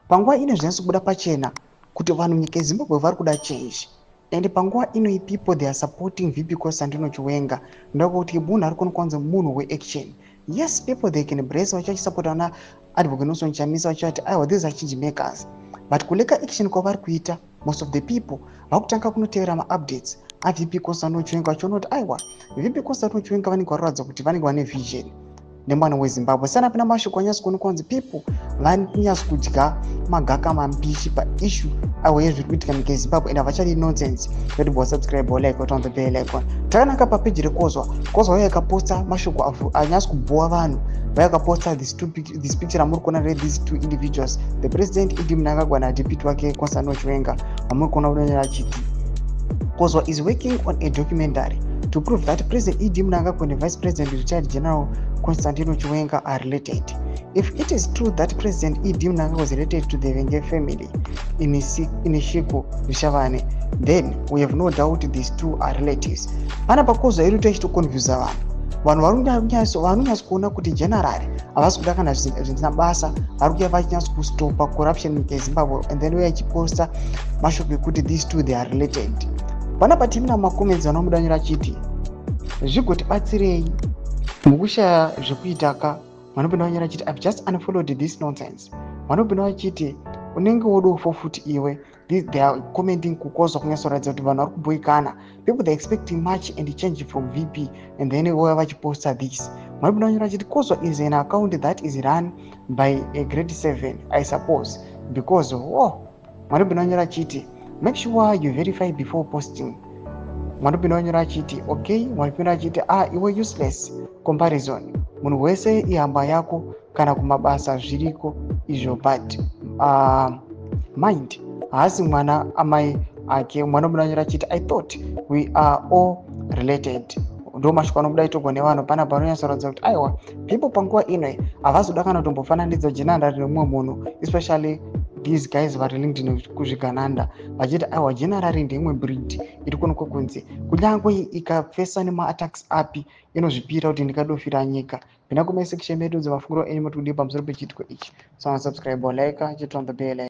Panguva ino zvinatso kubuda pachena kuti vanhu munyika yeZimbabwe vari kuda change, and panguva ino people, they are supporting VP Constantino Chiwenga, ndokuti munhu ari kuonekwa munhu weaction. Yes, people, they can embrace vachachisapota vana Advocate Nelson Chamisa, vachati aiwa, these are change makers, but kulacka action kwavari kuita, most of the people vakutanga kunotevera maupdates aVP Constantino Chiwenga, vachiona kuti aiwa, VP Constantino Chiwenga vanenge varoratidza kuti vanenge vane vision nemwana weZimbabwe. Sana pina mashoko anyatso kuonekwa kunzi people vanyatso kudya magaka mambishi paissue aiwa yezviri kuitika munyika yeZimbabwe, and havachadi nonsense. Yotibva subscribe, like, on the bell icon. Takanaka papeji reKozwa. Kozwa uyo yakaposta mashoko anyatso kubhowa vanhu. Vayakaposta this picture amuri kuona rethese two individuals, the President ED Mnangagwa nadeputy wake Constantino Chiwenga, vamuri kuona unonyora achiti, "Kozwa is working on a documentary to prove that President ED Mnangagwa and Vice President retired General Constantino Chiwenga are related. If it is true that President ED Mnangagwa was related to the Venge family in Ishiku Zvishavane, then we have no doubt these two are relatives." Pana paKozwa iri toachitoconfusa vanhu. Vanhu vanonyatso kuona kuti generally havasi kuda kana zvisina basa. Vari kuya vachinyatso kustopa corruption munyika yeZimbabwe, and then uya achiposta mashoko ekuti these two, they are related. Panapa timina macomments vanomuda nyora achiti, "Zvigotibatsirei mukushaya zvekuita ka?" Vanopinda vanyora achiti, "I've just unfollowed this nonsense." Vanopinda vachiti, "Unenge wodofo futi iwe." They are commenting kuKozwa kunyatsoratidza kuti vanhu vari kubhoikana. People, they expecting much and change from VP, and then vouya vachiposta this. Vanopinda vanyora achiti, "Kozwa is an account that is run by a grade 7, I suppose, because oh." Vanopinda vanyora achiti, "Make sure you verify before posting." Vanopinda vanyora achiti, "Okay." Vanopinda achiti, "Ah, iwe, useless comparison. Munhu wese ihamba yako, kana kumabasa zviriko izvo, but mind haasi mwana amai ake." Mwana unobuda nyora achiti, "I thought we are all related." Ndo mashoko anobuda itogwa nevanhu panapa, anonyatsoratidza kuti aiwa, people panguva ino havazoda kana kutombofananidza general nemumwe munhu, especially these guys vari linked kuzvigananda, vachiti aiwa, general ndeimwe breed iri kuonekwa kunzi kunyange ikafesa nemaattacks api, inozvipira kuti ndikadofira nyika. Pinda kumasection medu dzemafungiro enyu, mati kudii pamusoro pechiitiko ichi? So subscribe, like, chit on the bell.